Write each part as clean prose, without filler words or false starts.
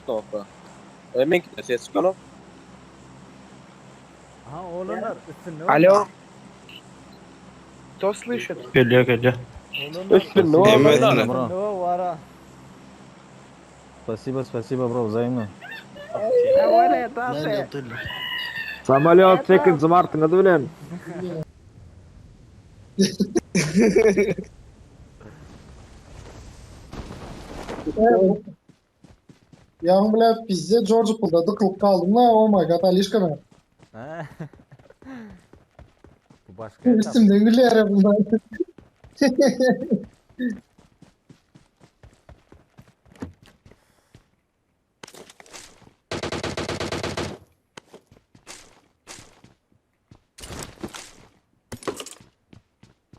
knopka. E, meňkide ses çykanok. Aha oglanlar üstünde Alo. Кто слышит? Gelýär gelýär. Oglanlar Üstünde Hemmesini. oglanlar. Bro. üstünde wara. Спасибо, спасибо, бро, взаимно. Samolyot 8 martyňyz bilen. Ýagny bile bizde George Pool'da dykylyp galdym la oh my god Alişka ben. He. Bu başka etap. Üstümden gülýär bunlar.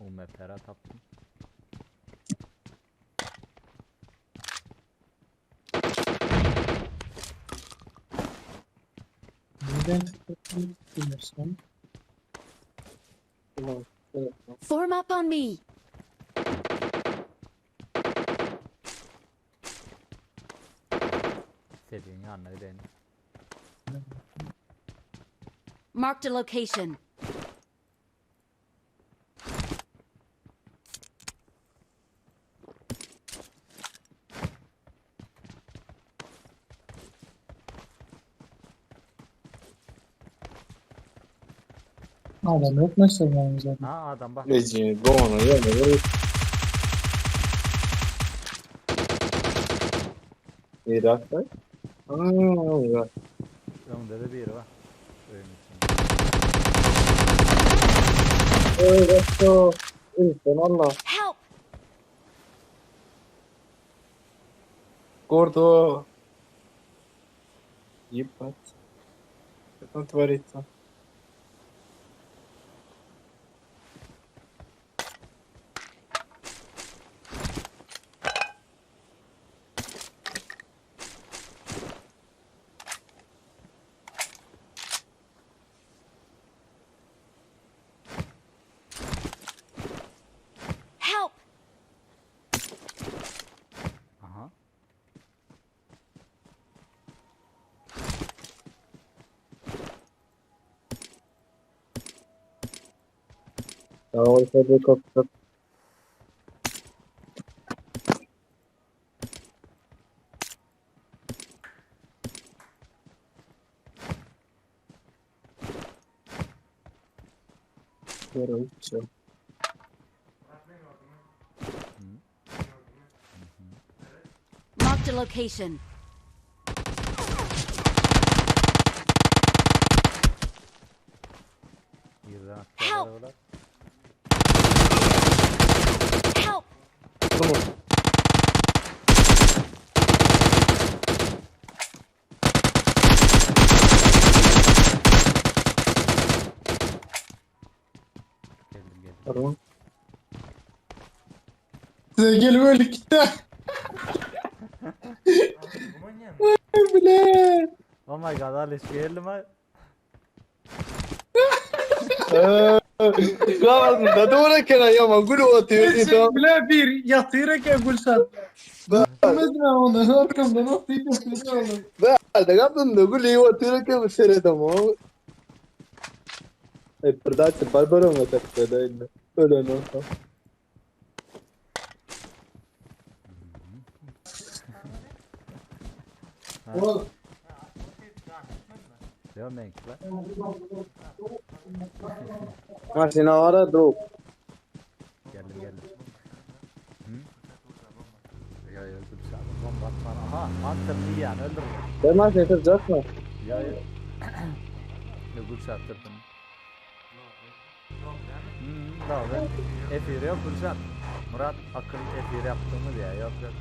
UMP'lere taptım. Neden bilmiyorsun? Form up on me. Senin yanına gidelim. Marked a location. Adam yok mesela zaten. Ha adam bak. Leci, gono, jebe, Irak'ta? Aa, Irak. Önde de biri var. Öyün içinde. Evet, o. Evet, Allah. Help! Gordo. Ебать. Что там творится? Help! Aha. Давай, ходи, как-то. Короче. Marked a location. Birden Help! attılar. Help! Geldim geldim. Pardon. Size gelip öyle gitti. Bile. Oh my god Aliş geldim ha. Da doğru kena ya magul o Bile bir yatır eken Gülşat. Görmedim ben onu arkamda nasıl yıkıldı onu. Da gul yi tira ke sere da mo. E perdace barbaro ma tak da inna. Öyle no. Oğlum, Diyor menkle. Maşina var drop. Geldim geldim. Hı? Ya ya Gülşah bomba atma. Aha Hunter yani öldürdüm. Ben maşina tıracak mı? Ya ya. Ne Gülşah tırdım. Hmm, daha ben F1 yok Gülşah. Murat akıl F1 yaptığımı diye yok yok.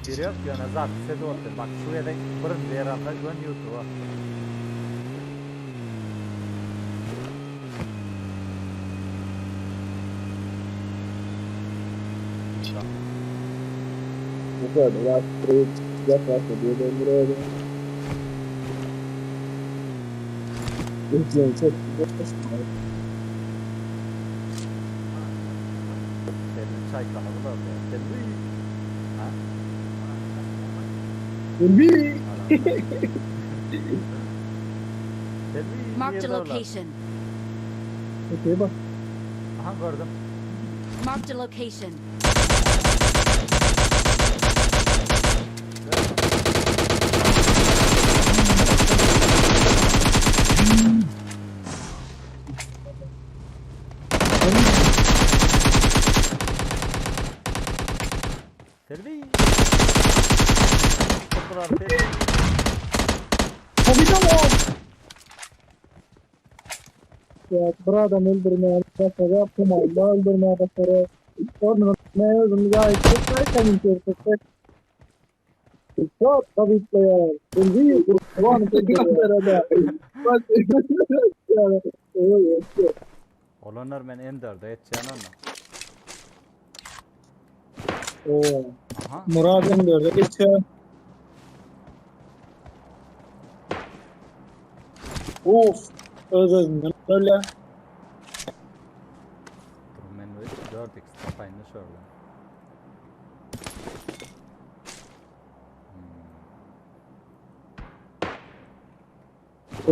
F1 yok yöne zaten sedi otur. Bak şu yedek fırın diğer anda gön YouTube'a. Bu kadar. Ya trade yap yap diye ben buraya da. Çok Senin çay kanalı da var. Senin Ha? Selbi. Selvi Marked a nirde olar? location. Okey bak. Aha gördüm. Marked a location. Selvi. Tutdular Selvi. Tabii de o. Ya bir adam öldürmeye başladı. Kumanda öldürmeye başladı. Sonra ne özüm ya çok komik Çok tabii ki ya. Selvi kurban Olanlar men M4'e yeteceğin onunla. Oo. Aha. Murad'ın gördü. Geçiyor. Of. Öz özünden öyle. Dur men 4x tapayyn da şöyle.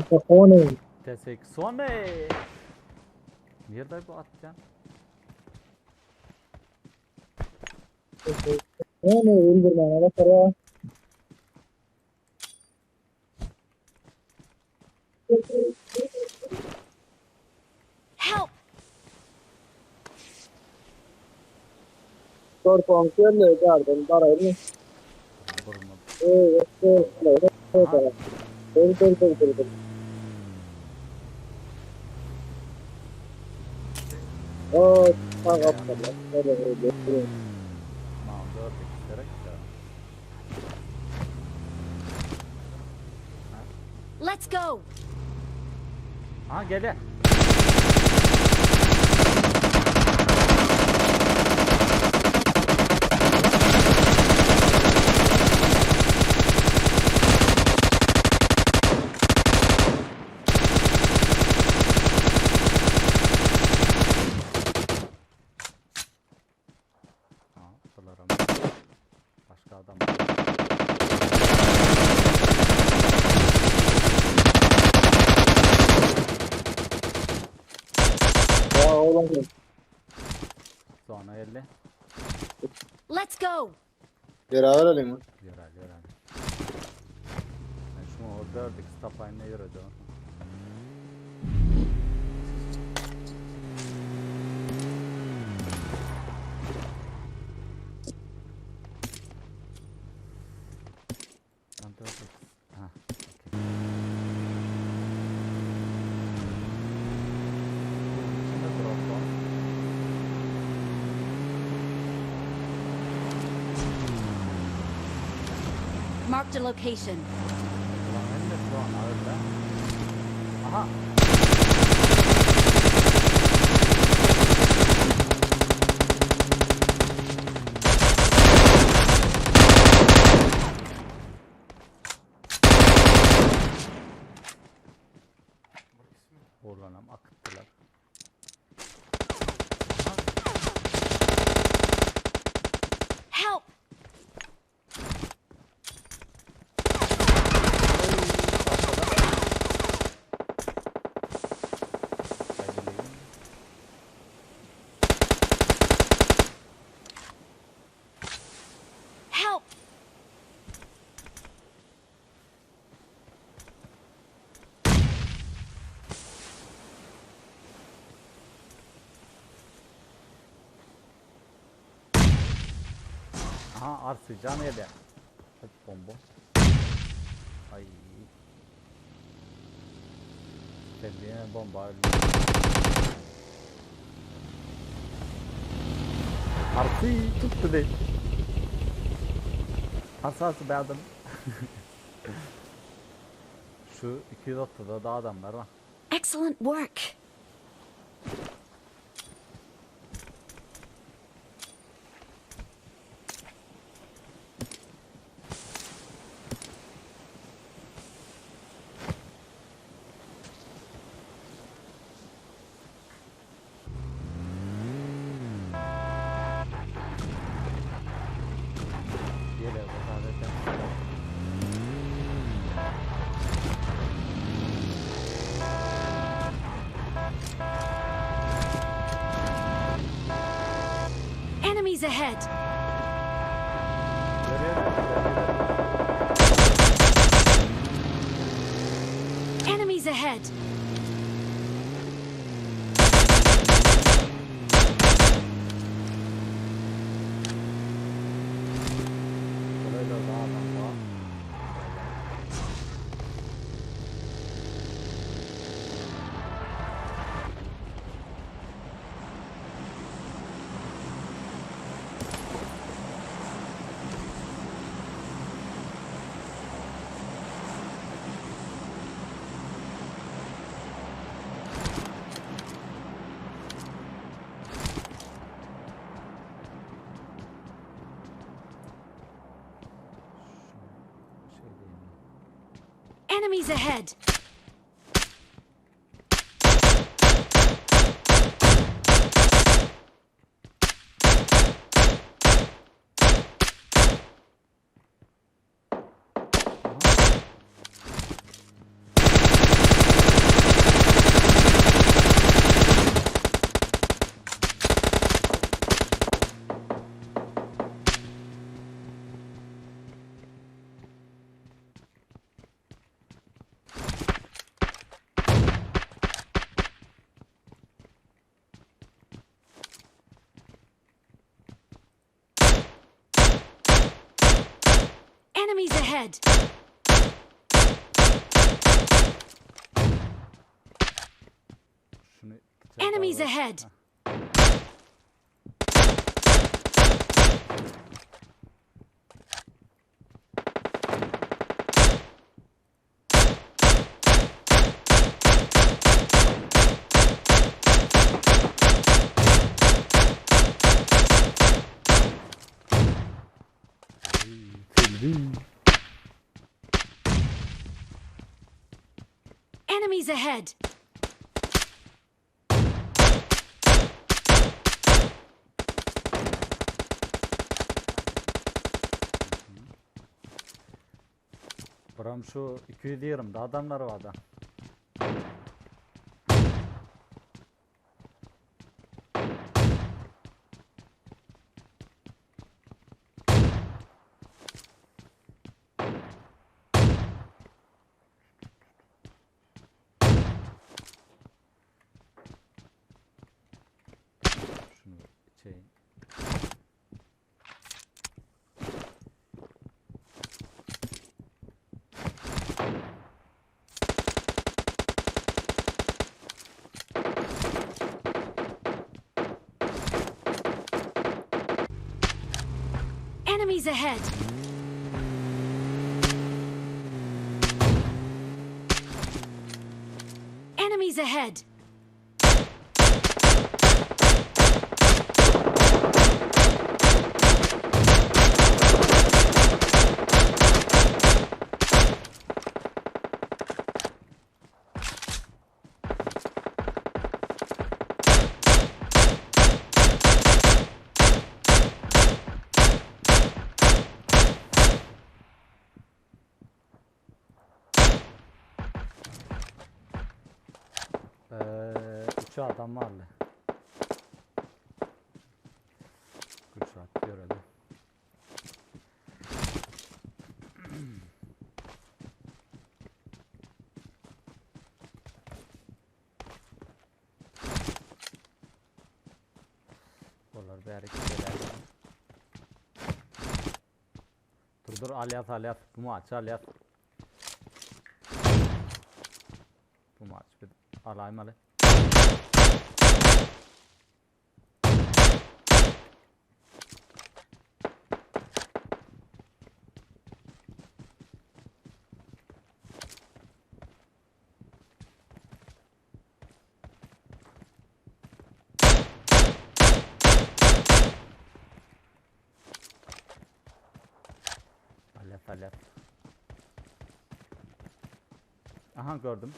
Telefonu. T8 ne? Nirde bu atjan? Onu öldürmene bakara. Help! Korkon garden baraymy? Burma. Evet, evet, evet, evet. Evet, evet, evet, evet. Oo, tamam, tamam. Evet, evet, evet. Ma 4x gerek ya. Let's go! Aha gele. Aha, bular ama. Başka adam. Ya oğlum. Zona 50. Let's go! Beraber alayım mı? Yürel yürel. Ben şu orada ördük stop line yürüdü. Ben dört X. Ha, okey. Bunun içinde drop var. Marked a location. Ulan hem de şu an öyle. Aha. Ulanam akıttılar. Help! Haydi. Help! Aha arsıcan yedi. Hadi bomba. Ay. Seviye bomba. Arsı tuttu değil. Hassası be adam. Şu 230'da da adamlar var. Excellent work! Geliyor bu sadece. Enemies ahead! Enemies ahead! Enemies ahead! Enemies ahead! Enemies ahead! Enemies ahead! Buram şu 220 de adamlar var da. Şunu içeyim. Enemies ahead! Enemies ahead! Ee, üç adam varlı. Güç görelim. Olar bäri gelelim. Dur dur al yat al yat. Bu maç al yat. Bu maç bir alayım alayım. Al yat al yat. Aha gördüm.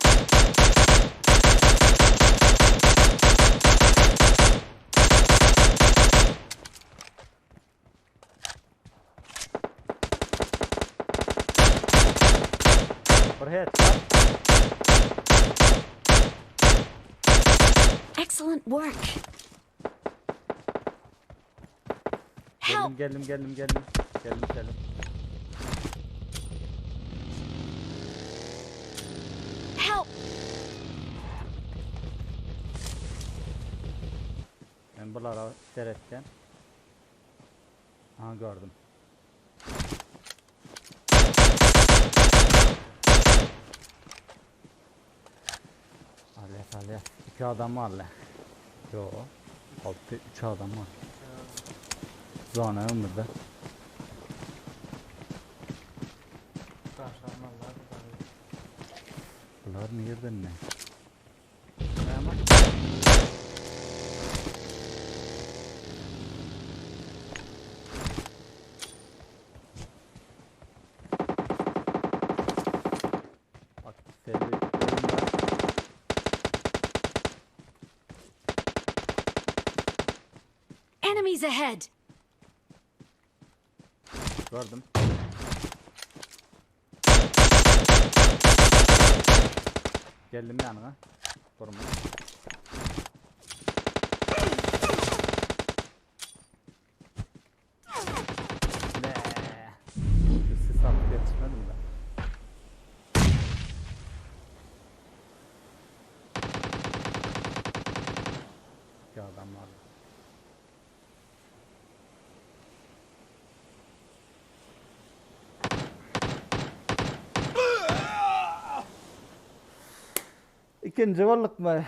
Bir headshot. Excellent work. Help! Geldim geldim geldim geldim. Geldim geldim. Help! Ben bulara seretken. Aha gördüm. Allah Allah. İki adam var lan. Yo. Altı üç adam var. Zona ömürde. Bular nereden ne? Ama Bak seri oyunda Enemies ahead! gördüm. Geldim yanına. Durma. Ne? Şu sis atıp yetişmedim de. İki adam var. İkinci varlık mı?